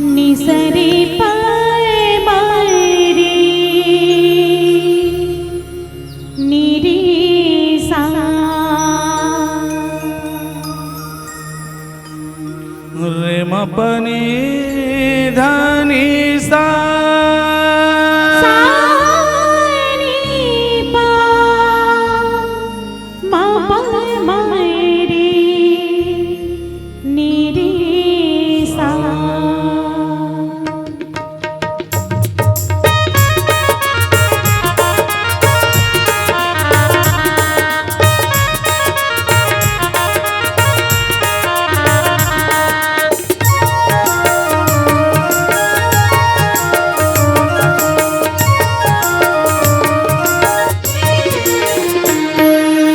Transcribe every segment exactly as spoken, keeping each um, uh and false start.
निसरी पाए मायरी निरीसा। रे म प नि ध नि सा। सा नि प म प म रे नि रे सा।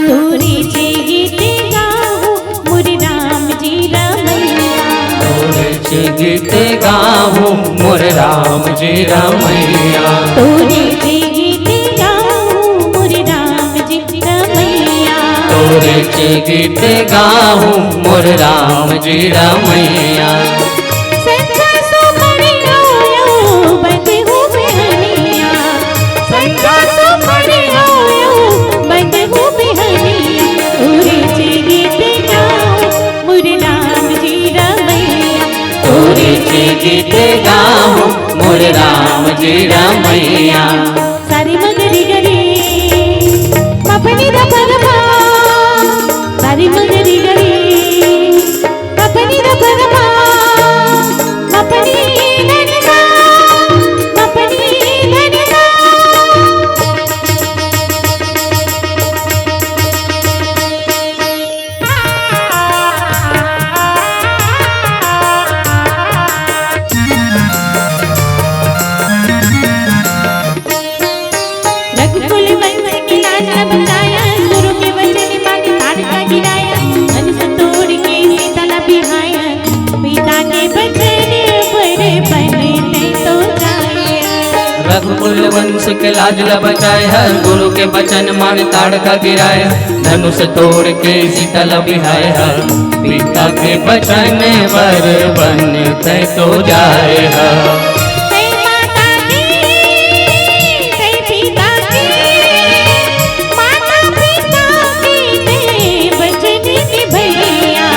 तोरे चे गीत गाहूँ मोर राम जी रमैया। तोरे चे गीत गाहूँ मोर राम जी रमैया। तोरे चे गीत गाहूँ मोर राम जी रमैया। तोरे चे गीत गाहूँ मोर राम जी रमैया। संझा सुपहर होयो बंद हो बिहनिया। संझा सुपहर होयो बंद हो बिहनिया। तोरे चे गीत गाहूँ मोर राम जी रमैया। तोरे चे गीत गाहूँ मोर राम जी रमैया। सारी मगरी गरी, म प नि ध प ग प। सारी मगरी गरी, म प नि ध प ग प। म प नि ध नि सा, म प नि ध नि सा। रघुकुल वंश के लाज न बचाया, गुरु के वचन माने ताड़का गिराया, धनुष तोड़ के सीता ला बिहाया, पिता के वचन बर बन तैं तो जाया। रघुकुल वंश के लाज ला बचाय ह, गुरु के वचन मान ताड़का गिराय ह, धनुष तोड़ के सीता ला बिहाय ह, पिता के वचन बर बन तैं तो जाय ह। तैं माता के, तैं पिता के, माता पिता के तैं वचन निभैया,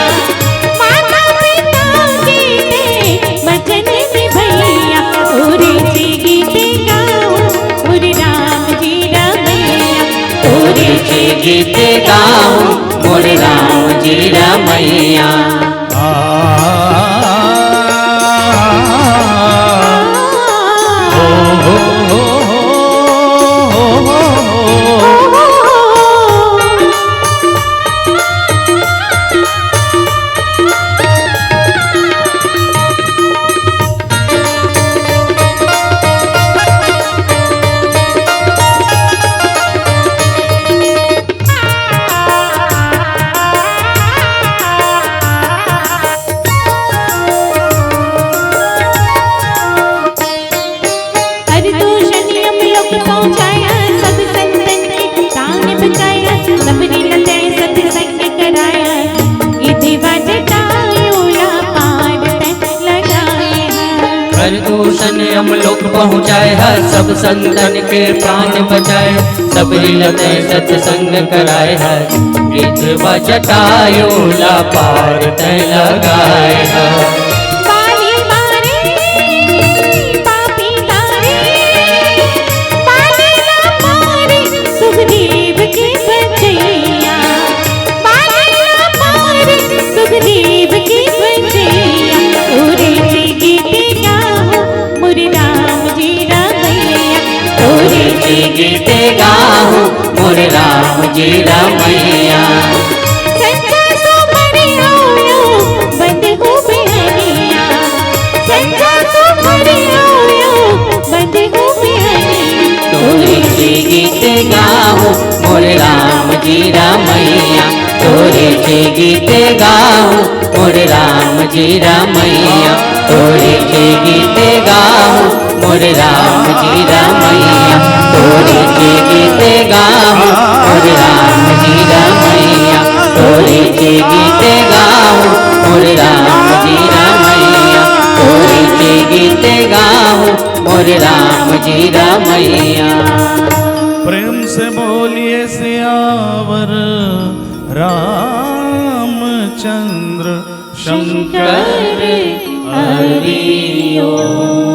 माता पिता के तैं वचन निभैया। तोरे चे गीत गाहूँ मोर राम जी रमैया। तोरे चे गीत गाहूँ मोर राम जी रमैया। आ, ओ, ओ, ओ। हर दूषण यमलोक पहुँचाया, सब संतन के प्राण बचाया, सबरी ला तैं सत्संग कराया, ये देवा जटायु ला पार तैं लगाया। हर दूषण यमलोक पहुँचाय ह, सब संतन के प्राण बचाय ह, सबरी ला तैं सत्संग कराय ह, ये देवा जटायु ला पार तैं लगाय ह। बाली मारे, पापी तारे, बाली ला मारे, सुग्रीव के बचैया। बाली ला मारे, सुग्रीव के बचैया। तोरे चे गीत गाहूँ मोर राम जी रमैया। तोरे चे गीत गाहूँ मोर राम जी रमैया। संझा सुपहर होयो बंद हो बिहनिया, संझा सुपहर होयो बंद हो बिहनिया। तोरे चे गीत गाहूँ मोर राम जी रमैया। तोरे चे गीत गाहूँ मोर राम जी रमैया। तोरे चे गीत गाहूँ मोर राम जी रमैया। तोरे चे गीत गाहूँ मोर राम जी रमैया। तोरे चे गीत गाहूँ मोर राम जी रमैया। तोरे चे राम जी रमैया। प्रेम से बोलिए सियावर रामचंद्र शंकर। हरि ओम।